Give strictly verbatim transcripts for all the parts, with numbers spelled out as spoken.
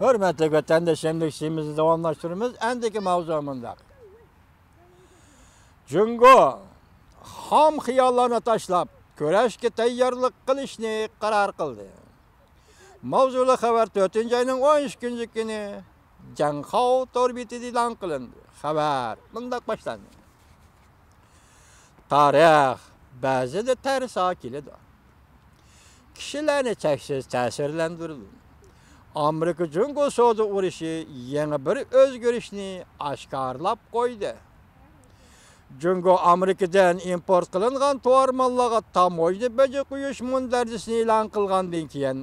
ھۆرمەتلىك ۋەتەنداشلىرىم، دەرسىمىزنى داۋاملاشتۇرىمىز. ئەندىكى ماۋزۇ مۇنداق. جۇڭگو خام خىياللارنى تاشلاپ، كۈرەشكە تەييارلىق قىلىشنى قارار قىلدى. ماۋزۇلۇق خەۋەر تۆتىنچى ئاينىڭ ئون ئىككىنچى كۈنى جاڭخاۋ تور بېتىدە ئېلان قىلىندى. خەۋەر مۇنداق باشلاندى. تارىخ بەزىدە تەرسا كېلىدۇ. كىشىلەرنى چەكسىز تەسىرلەندۈرىدۇ. ئامېرىكا جۇڭگو سودا ئۇرۇشى يېڭى بىر ئۆزگىرىشنى ئاشكارىلاپ قويدى. جۇڭگو ئامېرىكىدىن ئىمپورت قىلىنغان تاۋار ماللارغا تاموژنا بېجى قويۇش مۇندەرىجىسىنى ئېلان قىلغاندىن كېيىن،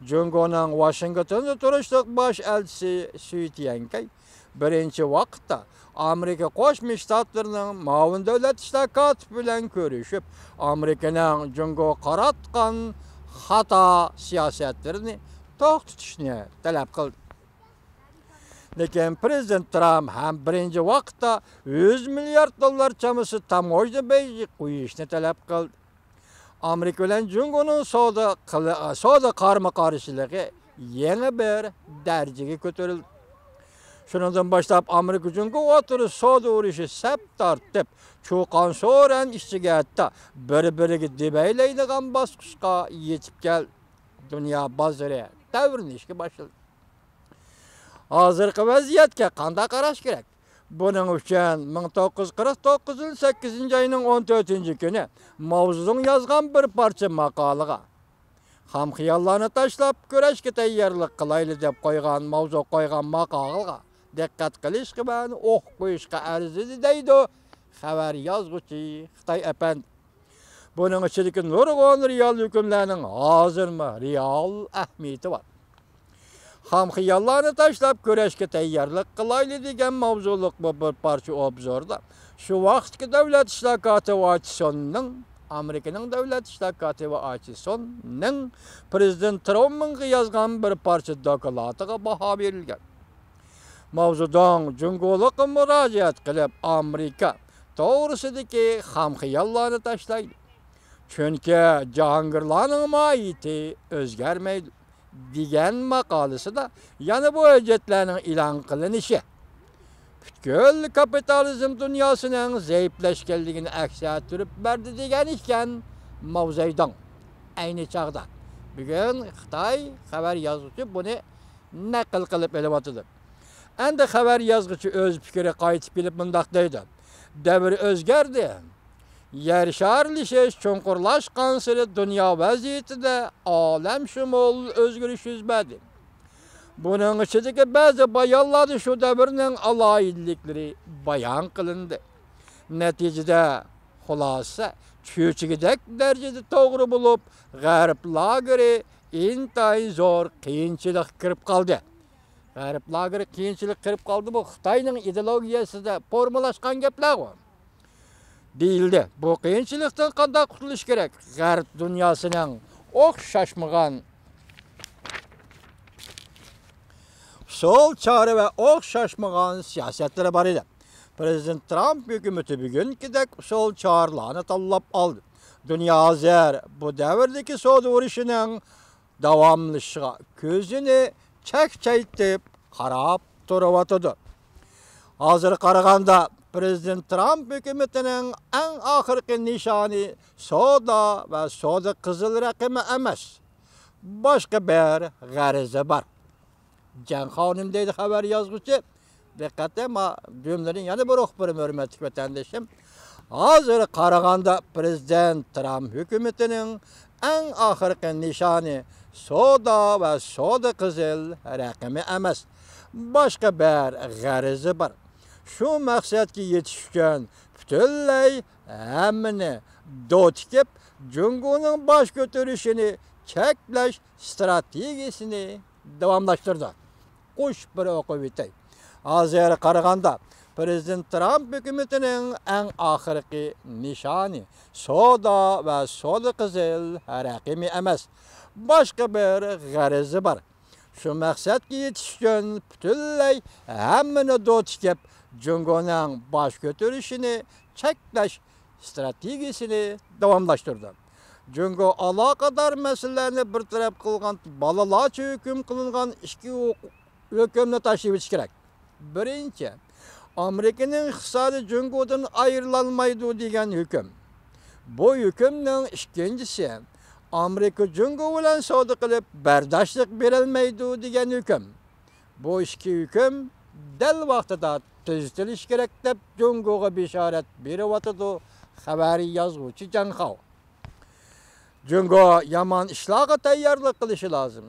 جۇڭگونىڭ ۋاشىنگتوندا تۇرۇشلۇق باش ئەلچىسى سۈي تيەنكەي بىرىنچى ۋاقىتتا ئامېرىكا قوشما شتاتلىرىنىڭ مۇئاۋىن دۆلەت ئىشلار كاتىپى بىلەن كۆرۈشۈپ، ئامېرىكىنىڭ جۇڭگوغا قاراتقان خاتا سىياسەتلىرىنى توختىتىشنى تەلەپ قىلدى. لېكىن پىرېزىدېنت ترامپ ھەم بىرىنچى ۋاقىتتا يۈز مىليارد دوللار چامىسى تاموژنا بېجى قويۇشنى تەلەپ قىلدى. ئامېرىكا بىلەن جۇڭگونىڭ سودا قىل-، سودا قارمۇ قارشىلىقى يېڭى بىر دەرىجىگە كۆتۈرۈلدى. شۇنىڭدىن باشلاپ ئامېرىكا جۇڭگو ئوتتۇرا سودا ئۇرۇشى سەپ تارتىپ، چۇقان سورەن ئىچىگە ھەتتا بىر-بىرىگە دېبەيلەيدىغان باسقۇچقا يېتىپ كەلدى. دۇنيا بازىرى تەۋرىنىشكە باشلىدى. ھازىرقى ۋەزىيەتكە قانداق قاراش كېرەك؟ بۇنىڭ ئۈچۈن مىڭ توققۇز يۈز قىرىق توققۇزىنچى يىل سەككىزىنچى ئاينىڭ ئون تۆتىنچى كۈنى ماۋزېدۇڭ يازغان بىر پارچە ماقالىغا، خام خىياللارنى تاشلاپ، كۈرەشكە تەييارلىق قىلايلى دەپ قويغان، ماۋزېدۇڭ قويغان ماقالىغا دىققەت قىلىشقا ۋە ئوقۇپ قويۇشقا ئەرزىيدۇ، دەيدۇ خەۋەر يازغۇچى خىتاي ئەپەندى. بۇنىڭ ئىچىدىكى نۇرغۇن رېئال ھۆكۈملەرنىڭ ھازىرمۇ رېئال ئەھمىيىتى بار. خام خىياللارنى تاشلاپ، كۈرەشكە تەييارلىق قىلايلى دېگەن ماۋزۇلۇق بۇ بىر پارچە ئوبزوردا شۇ ۋاقىتتىكى دۆلەت ئىشلار كاتىپى ئاچىسوننىڭ، ئامېرىكىنىڭ دۆلەت ئىشلار كاتىپى ئاچىسوننىڭ پىرېزىدېنت ترامپقا يازغان بىر پارچە دوكلاتىغا باھا بېرىلگەن. ماۋزېدۇڭ جۇڭگولۇققا مۇراجىئەت قىلىپ، ئامېرىكا توغرىسىدىكى خام خىياللارنى تاشلايلى. چۈنكى جاھانگىرلارنىڭ ماھىيىتى ئۆزگەرمەيدۇ، دېگەن ماقالىسىدا يەنە بۇ ھۆججەتلەرنىڭ ئېلان قىلىنىشى پۈتكۈل كاپىتالىزم دۇنياسىنىڭ زەئىپلەشكەنلىكىنى ئەكس ئەتتۈرۈپ بەردى، دېگەن ئىكەن ماۋزېدۇڭ. ئەينى چاغدا بۈگۈن خىتاي خەۋەر يازغۇچى بۇنى نەقىل قىلىپ ئېلىۋاتىدۇ. ئەمدى خەۋەر يازغۇچى ئۆز پىكرىگە قايتىپ كېلىپ مۇنداق دەيدۇ: دەۋر ئۆزگەردى. يەر شارلىشىش چوڭقۇرلاشقانسېرى دۇنيا ۋەزىيىتىدە ئالەمشۇمۇل ئۆزگىرىش يۈز بەردى. بۇنىڭ ئىچىدىكى بەزى بايانلاردا شۇ دەۋرنىڭ ئالاھىدىلىكلىرى بايان قىلىندى. نەتىجىدە خۇلاسە چۆچۈگىدەك دەرىجىدە توغرا بولۇپ، غەرب لاگېرى ئىنتايىن زور قىيىنچىلىققا كىرىپ قالدى. غەرب لاگېرى قىيىنچىلىققا كىرىپ قالدى. بۇ خىتاينىڭ ئىدېئولوگىيەسىدە فورمىلاشقان گەپلەرغۇ. دېيىلدى. بۇ قىيىنچىلىقتىن قانداق قۇتۇلۇش كېرەك؟ غەرب دۇنياسىنىڭ ئوخشاشمىغان ئۇسۇل، چارە ۋە ئوخشاشمىغان سىياسەتلىرى بار ئىدى. پىرېزىدېنت ترامپ ھۆكۈمىتى بۈگۈنكىدەك ئۇسۇل، چارىلارنى تاللاپ ئالدى. دۇنيا ھازىر بۇ دەۋردىكى سودا ئۇرۇشىنىڭ داۋاملىشىشىغا كۆزىنى چەكچەيتىپ قاراپ تۇرۇۋاتىدۇ. ھازىر قارىغاندا، پىرېزىدېنت ترامپ ھۆكۈمىتىنىڭ ئەڭ ئاخىرقى نىشانى سودا ۋە سودا قىزىل رەقىمى ئەمەس، باشقا بىر غەرىزى بار. جەڭخاۋ نېمە دەيدۇ خەۋەر يازغۇچى؟ دىققەت، ما جۈملىنى يەنە بىر ئوقۇپ بېرىمەن، ھۆرمەتلىك ۋەتەندىشىم. ھازىر قارىغاندا، پىرېزىدېنت ترامپ ھۆكۈمىتىنىڭ ئەڭ ئاخىرقى نىشانى سودا ۋە سودا قىزىل رەقىمى ئەمەس، باشقا بىر غەرىزى بار. شۇ مەقسەتكە يېتىش ئۈچۈن پۈتۈنلەي ھەممىنى دو تىكىپ، جۇڭگونىڭ باش كۆتۈرۈشىنى چەكلەش ئىستراتېگىيىسىنى داۋاملاشتۇرىدۇ. قوشۇپ بىر ئوقۇۋېتەي. ھازىر قارىغاندا، پىرېزىدېنت ترامپ ھۆكۈمىتىنىڭ ئەڭ ئاخىرقى نىشانى سودا ۋە سودا قىزىل رەقىمى ئەمەس، باشقا بىر غەرىزى بار. شۇ مەقسەتكە يېتىش ئۈچۈن پۈتۈنلەي ھەممىنى دو تىكىپ، جۇڭگونىڭ باش كۆتۈرۈشىنى چەكلەش ئىستراتېگىيىسىنى داۋاملاشتۇردى. جۇڭگو ئالاقىدار مەسىلىلەرنى بىر تەرەپ قىلغان، بالىلارچە ھۆكۈم قىلىنغان ئىككى ھوق-، ھۆكۈمنى تاشلىۋېتىش كېرەك. بىرىنچى، ئامېرىكىنىڭ ئىقتىسادى جۇڭگودىن ئايرىلالمايدۇ دېگەن ھۆكۈم. بۇ ھۆكۈمنىڭ ئىككىنچىسى، ئامېرىكا جۇڭگو بىلەن سودا قىلىپ بەرداشلىق بېرەلمەيدۇ دېگەن ھۆكۈم. بۇ ئىككى ھۆكۈم دەل ۋاقتىدا تۈزىتىلىشى كېرەك، دەپ جۇڭگوغا بېشارەت بېرىۋاتىدۇ خەۋەر يازغۇچى جاڭ خاۋ. جۇڭگو يامان ئىشلارغا تەييارلىق قىلىشى لازىم،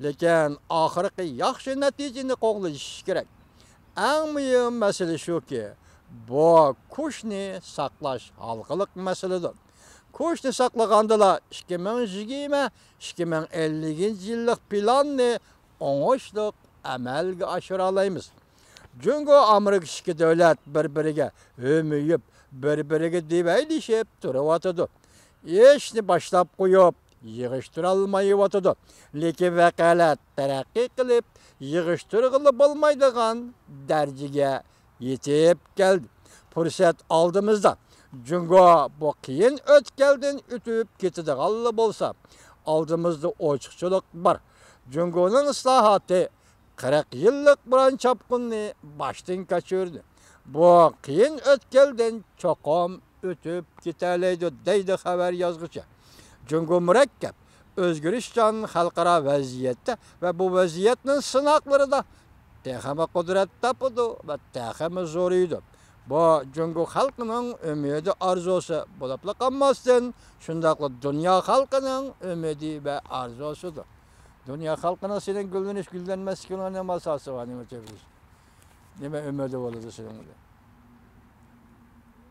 لېكىن ئاخىرقى ياخشى نەتىجىنى قوغلىشى كېرەك. ئەڭ مۇھىم مەسىلە شۇكى، بۇ كۈچنى ساقلاش ھالقىلىق مەسىلىدۇر. كۈچنى ساقلىغاندىلا ئىككى مىڭ يىگىرمە، ئىككى مىڭ ئەللىكىنچى يىللىق پىلاننى ئوڭۇشلۇق ئەمەلگە ئاشۇرالايمىز. جۇڭگو ئامېرىكا ئىككى دۆلەت بىر-بىرىگە ھۆمۈيۈپ، بىر-بىرىگە دېۋەيلىشىپ تۇرۇۋاتىدۇ. ئىشنى باشلاپ قويۇپ، يىغىشتۇرالمايۋاتىدۇ. لېكىن ۋەقەلەر تەرەققىي قىلىپ، يىغىشتۇرغىلى بولمايدىغان دەرىجىگە يېتىپ كەلدى. پۇرسەت ئالدىمىزدا. جۇڭگو بۇ قىيىن ئۆتكەلدىن ئۆتۈپ كېتىدىغانلا بولسا، ئالدىمىزدا ئوچۇقچىلىق بار. جۇڭگونىڭ ئىسلاھاتى قىرىق يىللىق بوران چاپقۇننى باشتىن كەچۈردى. بۇ قىيىن ئۆتكەلدىن چوقۇم ئۆتۈپ كېتەلەيدۇ، دەيدۇ خەۋەر يازغۇچى. جۇڭگو مۇرەككەپ، ئۆزگىرىشچان خەلقئارا ۋەزىيەتتە ۋە بۇ ۋەزىيەتنىڭ سىناقلىرىدا تېخىمۇ قۇدرەت تاپىدۇ ۋە تېخىمۇ زورىيىدۇ. بۇ جۇڭگو خەلقىنىڭ ئۈمىدى، ئارزۇسى بولۇپلا قالماستىن، شۇنداقلا دۇنيا خەلقىنىڭ ئۈمىدى ۋە ئارزۇسىدۇر. دۇنيا خەلقىنىڭ سېنىڭ گۈللىنىش، گۈللەنمەسلىكىڭنىڭ نېمە ئاساسى بار، نېمە چېپىلىش؟ نېمە ئۈمىدى بولىدۇ سېنىڭ بىلەن؟